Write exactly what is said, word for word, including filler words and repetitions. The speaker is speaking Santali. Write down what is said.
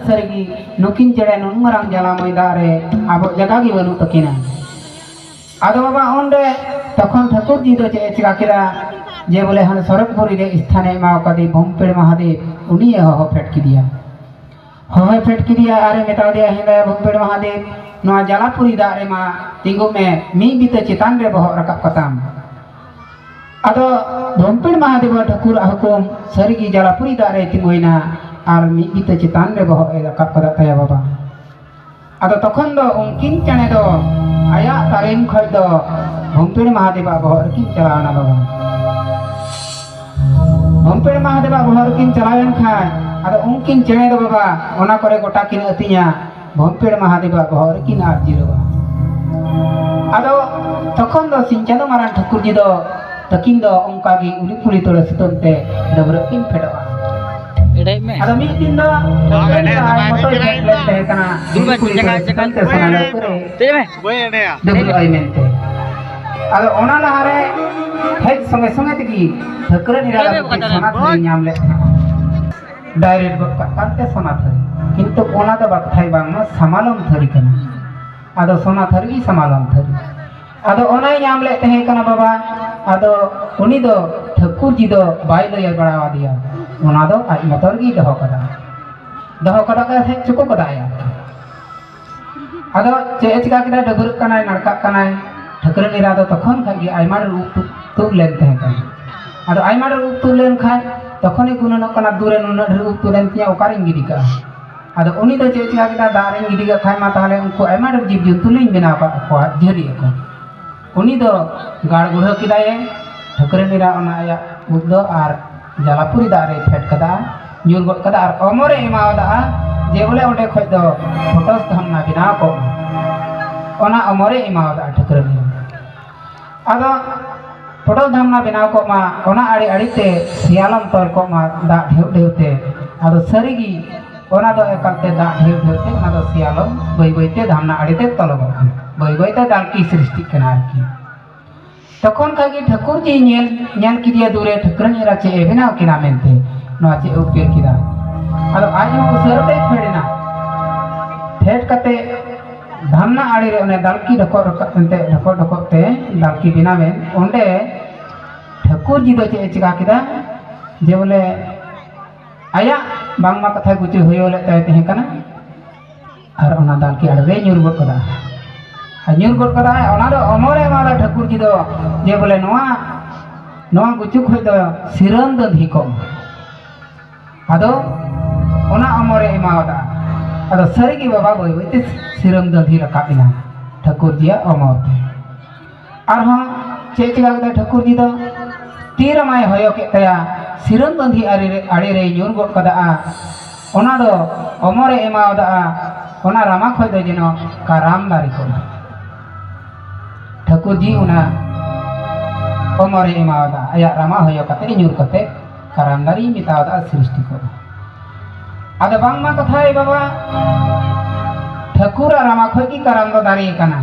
ᱥᱟᱹᱨᱤᱜᱮ ᱱᱩᱠᱤᱱ ᱪᱮᱬᱮ ᱱᱩᱱ ᱢᱟᱨᱟᱝ ᱡᱟᱞᱟᱢᱚᱭ ᱫᱟᱜ ᱨᱮ ᱟᱵᱚ ᱡᱟᱭᱜᱟ ᱜᱮ ᱵᱟᱹᱱᱩᱜ ᱛᱟᱹᱠᱤᱱᱟ᱾ ᱟᱫᱚ ᱵᱟᱵᱟ, ᱚᱸᱰᱮ ᱛᱚᱠᱷᱚᱱ ᱴᱷᱟᱹᱠᱩᱨ ᱡᱤ ᱫᱚ ᱪᱮᱫ ᱮ ᱪᱤᱠᱟ ᱠᱮᱫᱟ? ᱡᱮ ᱵᱚᱞᱮ ᱦᱟᱱᱮ ᱥᱚᱨᱚᱜᱽᱯᱩᱨᱤ ᱨᱮ ᱥᱛᱷᱟᱱᱮ ᱮᱢᱟ ᱠᱟᱫᱮ ᱵᱷᱩᱢᱯᱮᱲ ᱢᱟᱦᱟᱫᱮᱵ, ᱩᱱᱤᱭᱮ ᱦᱚᱦᱚ ᱯᱷᱮᱰ ᱠᱮᱫᱮᱭᱟ᱾ ᱦᱚᱦᱚ ᱯᱷᱮᱰ ᱠᱮᱫᱮᱭᱟ ᱟᱨᱮ ᱢᱮᱛᱟ ᱫᱮᱭᱟ, "ᱦᱮᱸ ᱫᱟᱭᱟ ᱵᱷᱩᱢᱯᱮᱲ ᱢᱟᱦᱟᱫᱮᱵ, ᱱᱚᱣᱟ ᱡᱟᱞᱟᱯᱩᱨᱤ ᱫᱟᱜ ᱨᱮᱢᱟ ᱛᱤᱸᱜᱩᱜ ᱢᱮ, ᱢᱤᱫ ᱵᱤᱛᱟᱹ ᱪᱮᱛᱟᱱ ᱨᱮ ᱵᱚᱦᱚᱜ ᱨᱟᱠᱟᱵ ᱠᱟᱛᱟᱢ᱾" ᱟᱫᱚ ᱵᱷᱩᱢᱯᱮᱲ ᱢᱟᱦᱟᱫᱮᱵ ᱴᱷᱟᱹᱠᱩᱨᱟᱜ ᱦᱩᱠᱩᱢ ᱥᱟᱹᱨᱤᱜᱮ ᱡᱟᱞᱟᱯᱩᱨᱤ ᱫᱟᱜ ᱨᱮᱭ ᱛᱤᱸᱜᱩᱭᱮᱱᱟ ᱟᱨ ᱢᱤᱫ ᱵᱤᱛᱟᱹ ᱪᱮᱛᱟᱱ ᱨᱮ ᱵᱚᱦᱚᱜ ᱮ ᱨᱟᱠᱟᱵ ᱠᱟᱫᱟ ᱛᱟᱭᱟ ᱵᱟᱵᱟ᱾ ᱟᱫᱚ ᱛᱚᱠᱷᱚᱱ ᱫᱚ ᱩᱱᱠᱤᱱ ᱪᱮᱬᱮ ᱫᱚ ᱟᱭᱟᱜ ᱛᱟᱨᱮᱱ ᱠᱷᱚᱡ ᱫᱚ ᱵᱷᱩᱢᱯᱮᱲ ᱢᱟᱦᱟᱫᱮᱵᱟᱜ ᱵᱚᱦᱚᱜ ᱨᱮᱠᱤᱱ ᱪᱟᱞᱟᱣ ᱮᱱᱟ ᱵᱟᱵᱟ᱾ ᱵᱷᱩᱢᱯᱮᱲ ᱢᱟᱦᱟᱫᱮᱵᱟᱜ ᱵᱚᱦᱚᱜ ᱨᱮᱠᱤᱱ ᱪᱟᱞᱟᱣ ᱮᱱ ᱠᱷᱟᱡ, ᱟᱫᱚ ᱩᱱᱠᱤᱱ ᱪᱮᱬᱮ ᱫᱚ ᱵᱟᱵᱟ ᱚᱱᱟ ᱠᱚᱨᱮ ᱜᱚᱴᱟ ᱠᱤᱱ ᱟᱹᱛᱤᱧᱟ, ᱵᱷᱩᱢᱯᱮᱲ ᱢᱟᱦᱟᱫᱮᱵᱟᱜ ᱵᱚᱦᱚᱜ ᱨᱮᱠᱤᱱ ᱟᱵ ᱡᱤᱨᱟᱹᱜᱼᱟ᱾ ᱟᱫᱚ ᱛᱚᱠᱷᱚᱱ ᱫᱚ ᱥᱤᱧ ᱪᱟᱸᱫᱚ ᱢᱟᱨᱟᱝ ᱴᱷᱟᱹᱠᱩᱨ ᱡᱤ ᱫᱚ ᱛᱟᱹᱠᱤᱱ ᱫᱚ ᱚᱱᱠᱟ ᱜᱮ ᱩᱞᱤ ᱯᱩᱞᱤ ᱛᱚᱲᱮ ᱥᱩᱛᱟᱹᱢ ᱛᱮ ᱰᱟᱹᱵᱽᱨᱟᱹᱜ ᱠᱤᱱ ᱯᱷᱮᱰᱚᱜᱼᱟ᱾ ᱮᱲᱮᱭᱮᱫ ᱢᱮ᱾ ᱟᱫᱚ ᱢᱤᱫ ᱫᱤᱱ ᱫᱚ ᱵᱟᱝ ᱮᱲᱮᱭᱮᱫ ᱢᱚᱛᱚᱡ ᱢᱮ᱾ ᱦᱮᱡ ᱞᱮᱱ ᱛᱟᱦᱮᱸ ᱠᱟᱱᱟ, ᱫᱩᱲᱩᱵ ᱢᱮ, ᱩᱞᱤ ᱯᱩᱞᱤ ᱡᱟᱸᱜᱟ, ᱛᱚᱲᱮ ᱡᱟᱸᱜᱟ᱾ ᱥᱩᱛᱟᱹᱢ ᱛᱮ ᱥᱚᱱᱟ ᱞᱟᱹᱣᱠᱟᱹ ᱨᱮ ᱪᱮᱫ ᱢᱮ? ᱰᱟᱹᱵᱽᱨᱟᱹᱜ ᱟᱭ ᱢᱮᱱᱛᱮ᱾ ᱟᱫᱚ ᱚᱱᱟ ᱞᱟᱦᱟᱨᱮ ᱦᱮᱡ ᱥᱚᱸᱜᱮ ᱥᱚᱸᱜᱮ ᱛᱮᱜᱮ ᱴᱷᱟᱹᱠᱨᱟᱹᱱ ᱮᱨᱟ ᱫᱚ ᱢᱤᱫᱴᱤᱡ ᱥᱚᱱᱟ ᱛᱷᱟᱹᱨᱤ ᱧᱟᱢ ᱞᱮᱫ ᱛᱟᱦᱮᱸᱱᱟ᱾ ᱰᱟᱭᱨᱮᱠᱴ ᱜᱚᱫ ᱠᱟᱜ ᱠᱟᱱᱛᱮ ᱥᱚᱱᱟ ᱛᱷᱟᱹᱨᱤ, ᱠᱤᱱᱛᱩ ᱚᱱᱟ ᱫᱚ ᱵᱟᱠᱛᱷᱟᱭ ᱵᱟᱝᱢᱟ ᱥᱟᱢᱟᱞᱚᱢ ᱛᱷᱟᱹᱨᱤ ᱠᱟᱱᱟ᱾ ᱟᱫᱚ ᱥᱚᱱᱟ ᱛᱷᱟᱹᱨᱤ ᱜᱮ ᱥᱟᱢᱟᱞᱚᱢ ᱛᱷᱟᱹᱨᱤ᱾ ᱟᱫᱚ ᱚᱱᱟᱭ ᱧᱟᱢ ᱞᱮᱫ ᱛᱟᱦᱮᱸ ᱠᱟᱱᱟ ᱵᱟᱵᱟ᱾ ᱟᱫᱚ ᱩᱱᱤ ᱫᱚ ᱴᱷᱟᱹᱠᱩᱨ ᱡᱤ ᱫᱚ ᱵᱟᱭ ᱞᱟᱹᱭ ᱵᱟᱲᱟ ᱟᱫᱮᱭᱟ, ᱚᱱᱟ ᱫᱚ ᱟᱡ ᱢᱚᱛᱚ ᱨᱮᱜᱮᱭ ᱫᱚᱦᱚ ᱠᱟᱫᱟ᱾ ᱫᱚᱦᱚ ᱠᱟᱫᱟ ᱠᱟᱛᱮ ᱪᱩᱠᱩ ᱠᱟᱫᱟᱭ ᱟᱨᱠᱤ᱾ ᱟᱫᱚ ᱪᱮᱫ ᱮ ᱪᱤᱠᱟ ᱠᱮᱫᱟ? ᱰᱟᱹᱵᱽᱨᱟᱹᱜ ᱠᱟᱱᱟᱭ, ᱱᱟᱲᱠᱟᱜ ᱠᱟᱱᱟᱭ᱾ ᱴᱷᱟᱹᱠᱨᱟᱹᱱ ᱮᱨᱟ ᱫᱚ ᱛᱚᱠᱷᱚᱱ ᱠᱷᱟᱡ ᱜᱮ ᱟᱭᱢᱟ ᱰᱷᱮᱨ ᱩᱵ ᱛᱩᱫ, ᱛᱩᱫ ᱞᱮᱱ ᱛᱟᱦᱮᱸ ᱠᱟᱱᱟ᱾ ᱟᱫᱚ ᱟᱭᱢᱟ ᱰᱷᱮᱨ ᱩᱵ ᱛᱩᱫ ᱞᱮᱱ ᱠᱷᱟᱡ ᱛᱚᱠᱷᱚᱱᱮ ᱜᱩᱱᱟᱹᱱᱚᱜ ᱠᱟᱱᱟ, "ᱫᱩᱨᱮ ᱱᱩᱱᱟᱹᱜ ᱰᱷᱮᱨ ᱩᱵ ᱛᱩᱫ ᱮᱱ ᱛᱤᱧᱟ, ᱚᱠᱟᱨᱮᱧ ᱜᱤᱰᱤ ᱠᱟᱜᱼᱟ?" ᱟᱫᱚ ᱩᱱᱤ ᱫᱚ ᱪᱮᱫ ᱮ ᱪᱤᱠᱟ ᱠᱮᱫᱟ? ᱫᱟᱜ ᱨᱮᱧ ᱜᱤᱰᱤ ᱠᱟᱜ ᱠᱷᱟᱡ ᱢᱟ ᱛᱟᱦᱞᱮ ᱩᱱᱠᱩ ᱟᱭᱢᱟ ᱰᱷᱮᱨ ᱡᱤᱵᱽ ᱡᱚᱱᱛᱩ ᱞᱤᱧ ᱵᱮᱱᱟᱣ ᱠᱟᱜ ᱠᱚᱣᱟ, ᱡᱷᱟᱹᱞᱤᱜ ᱟᱠᱚ᱾ ᱩᱱᱤ ᱫᱚ ᱜᱟᱲ ᱜᱩᱲᱦᱟᱹ ᱠᱮᱫᱟᱭᱮ, ᱴᱷᱟᱹᱠᱨᱟᱹᱱ ᱮᱨᱟ ᱚᱱᱟ ᱟᱭᱟᱜ ᱩᱵ ᱫᱚ ᱟᱨ ᱡᱟᱞᱟᱯᱩᱨᱤ ᱫᱟᱜ ᱨᱮᱭ ᱯᱷᱮᱰ ᱠᱟᱫᱟ, ᱧᱩᱨ ᱜᱚᱫ ᱠᱟᱫᱟ ᱟᱨ ᱚᱢᱚᱨᱮ ᱮᱢᱟᱣᱟᱫᱟ ᱡᱮ ᱵᱚᱞᱮ ᱚᱸᱰᱮ ᱠᱷᱚᱡ ᱫᱚ ᱯᱷᱚᱴᱚᱥ ᱫᱷᱟᱢᱱᱟ ᱵᱮᱱᱟᱣ ᱠᱚᱜ ᱢᱟ᱾ ᱚᱱᱟ ᱚᱢᱚᱨᱮ ᱮᱢᱟᱣᱟᱫᱟ ᱴᱷᱟᱹᱠᱨᱟᱹᱱ ᱮᱨᱟ᱾ ᱟᱫᱚ ᱯᱷᱚᱴᱚᱥ ᱫᱷᱟᱢᱱᱟ ᱵᱮᱱᱟᱣ ᱠᱚᱜ ᱢᱟ, ᱚᱱᱟ ᱟᱲᱮ ᱟᱲᱮ ᱛᱮ ᱥᱮᱭᱟᱞᱚᱢ ᱛᱚᱞ ᱠᱚᱜ ᱢᱟ ᱫᱟᱜ ᱰᱷᱮᱣ ᱰᱷᱮᱣ ᱛᱮ᱾ ᱟᱫᱚ ᱥᱟᱹᱨᱤᱜᱮ ᱚᱱᱟ ᱫᱚ ᱮᱠᱟᱞᱛᱮ ᱫᱟᱜ ᱰᱷᱮᱣ ᱰᱷᱮᱣ ᱛᱮ ᱚᱱᱟ ᱫᱚ ᱥᱮᱭᱟᱞᱚᱢ ᱵᱟᱹᱭ ᱵᱟᱹᱭ ᱛᱮ ᱫᱷᱟᱢᱱᱟ ᱟᱲᱮ ᱛᱮ ᱛᱚᱞᱚᱜᱚᱜ ᱠᱟᱱᱟ, ᱵᱟᱹᱭ ᱵᱟᱹᱭ ᱛᱮ ᱫᱟᱞᱠᱤ ᱥᱨᱤᱥᱴᱤᱜ ᱠᱟᱱᱟ ᱟᱨᱠᱤ᱾ ᱛᱚᱠᱷᱚᱱ ᱠᱷᱟᱡ ᱜᱮ ᱴᱷᱟᱹᱠᱩᱨ ᱡᱤ ᱧᱮᱞ, ᱧᱮᱞ ᱠᱮᱫᱮᱭᱟ ᱫᱩᱨᱮ ᱴᱷᱟᱹᱠᱨᱟᱹᱱ ᱮᱨᱟ ᱪᱮᱫ ᱮ ᱵᱮᱱᱟᱣ ᱠᱮᱫᱟ ᱢᱮᱱᱛᱮ, ᱱᱚᱣᱟ ᱪᱮᱫ ᱮ ᱩᱯᱮᱞ ᱠᱮᱫᱟ᱾ ᱟᱫᱚ ᱟᱡ ᱦᱚᱸ ᱩᱥᱟᱹᱨᱟ ᱛᱮᱭ ᱯᱷᱮᱰ ᱮᱱᱟ᱾ ᱯᱷᱮᱰ ᱠᱟᱛᱮ ᱫᱷᱟᱢᱱᱟ ᱟᱲᱮ ᱨᱮ ᱚᱱᱮ ᱫᱟᱞᱠᱤ ᱰᱷᱚᱠᱚᱡ ᱨᱟᱠᱟᱵ ᱮᱱᱛᱮ, ᱰᱷᱚᱠᱚᱡ ᱰᱷᱚᱠᱚᱡ ᱛᱮ ᱫᱟᱞᱠᱤ ᱵᱮᱱᱟᱣᱮᱱ, ᱚᱸᱰᱮ ᱴᱷᱟᱹᱠᱩᱨ ᱡᱤ ᱫᱚ ᱪᱮᱫ ᱮ ᱪᱤᱠᱟ ᱠᱮᱫᱟ? ᱡᱮ ᱵᱚᱞᱮ ᱟᱭᱟᱜ ᱵᱟᱝᱢᱟ ᱠᱟᱛᱷᱟ ᱜᱩᱪᱩ ᱦᱩᱭᱩᱜ ᱞᱮᱫ ᱛᱟᱭ ᱛᱟᱦᱮᱸ ᱠᱟᱱᱟ, ᱟᱨ ᱚᱱᱟ ᱫᱟᱞᱠᱤ ᱟᱲᱮ ᱨᱮᱭ ᱧᱩᱨ ᱜᱚᱫ ᱠᱟᱫᱟ᱾ ᱟᱨ ᱧᱩᱨ ᱜᱚᱫ ᱠᱟᱫᱟᱭ, ᱚᱱᱟ ᱫᱚ ᱚᱢᱚᱨᱮ ᱮᱢᱟᱫᱟ ᱴᱷᱟᱹᱠᱩᱨ ᱡᱤ ᱫᱚ, ᱡᱮ ᱵᱚᱞᱮ ᱱᱚᱣᱟ, ᱱᱚᱣᱟ ᱜᱩᱪᱩ ᱠᱷᱚᱡ ᱫᱚ ᱥᱤᱨᱟᱹᱢ ᱫᱟᱹᱫᱷᱤ ᱠᱚᱜ ᱢᱟ᱾ ᱟᱫᱚ ᱚᱱᱟ ᱚᱢᱚᱨᱮ ᱮᱢᱟᱣᱟᱫᱟ᱾ ᱟᱫᱚ ᱥᱟᱹᱨᱤᱜᱮ ᱵᱟᱵᱟ ᱵᱟᱹᱭ ᱵᱟᱹᱭᱛᱮ ᱥᱤᱨᱟᱹᱢ ᱫᱟᱹᱫᱷᱤ ᱨᱟᱠᱟᱵ ᱮᱱᱟ ᱴᱷᱟᱹᱠᱩᱨ ᱡᱤᱭᱟᱜ ᱚᱢᱚᱨ ᱛᱮ᱾ ᱟᱨᱦᱚᱸ ᱪᱮᱫ ᱪᱤᱠᱟ ᱠᱮᱫᱟ ᱴᱷᱟᱹᱠᱩᱨ ᱡᱤ ᱫᱚ? ᱛᱤ ᱨᱟᱢᱟᱭ ᱦᱚᱭᱚ ᱠᱮᱫ ᱛᱟᱭᱟ, ᱥᱤᱨᱟᱹᱢ ᱫᱟᱹᱫᱷᱤ ᱟᱲᱮ ᱨᱮ, ᱟᱲᱮ ᱨᱮᱭ ᱧᱩᱨ ᱜᱚᱫ ᱠᱟᱫᱟ᱾ ᱚᱱᱟ ᱫᱚ ᱚᱢᱚᱨᱮ ᱮᱢᱟᱣᱟᱫᱟ, ᱚᱱᱟ ᱨᱟᱢᱟ ᱠᱷᱚᱡ ᱫᱚ ᱡᱮᱱᱚ ᱠᱟᱨᱟᱢ ᱫᱟᱨᱮ ᱠᱚᱜ ᱢᱟ᱾ ᱴᱷᱟᱹᱠᱩᱨ ᱡᱤ ᱚᱱᱟ ᱚᱢᱚᱨᱮ ᱮᱢᱟᱣᱟᱫᱟ, ᱟᱭᱟᱜ ᱨᱟᱢᱟ ᱦᱚᱭᱚ ᱠᱟᱛᱮ, ᱧᱩᱨ ᱠᱟᱛᱮ ᱠᱟᱨᱟᱢ ᱫᱟᱨᱮᱭ ᱢᱮᱛᱟᱣᱟᱫᱟ ᱥᱨᱤᱥᱴᱤ ᱠᱚ᱾ ᱟᱫᱚ ᱵᱟᱝᱢᱟ ᱠᱟᱛᱷᱟᱭ ᱵᱟᱵᱟ, ᱴᱷᱟᱹᱠᱩᱨᱟᱜ ᱨᱟᱢᱟ ᱠᱷᱚᱡ ᱜᱮ ᱠᱟᱨᱟᱢ ᱫᱚ ᱫᱟᱨᱮ ᱠᱟᱱᱟ᱾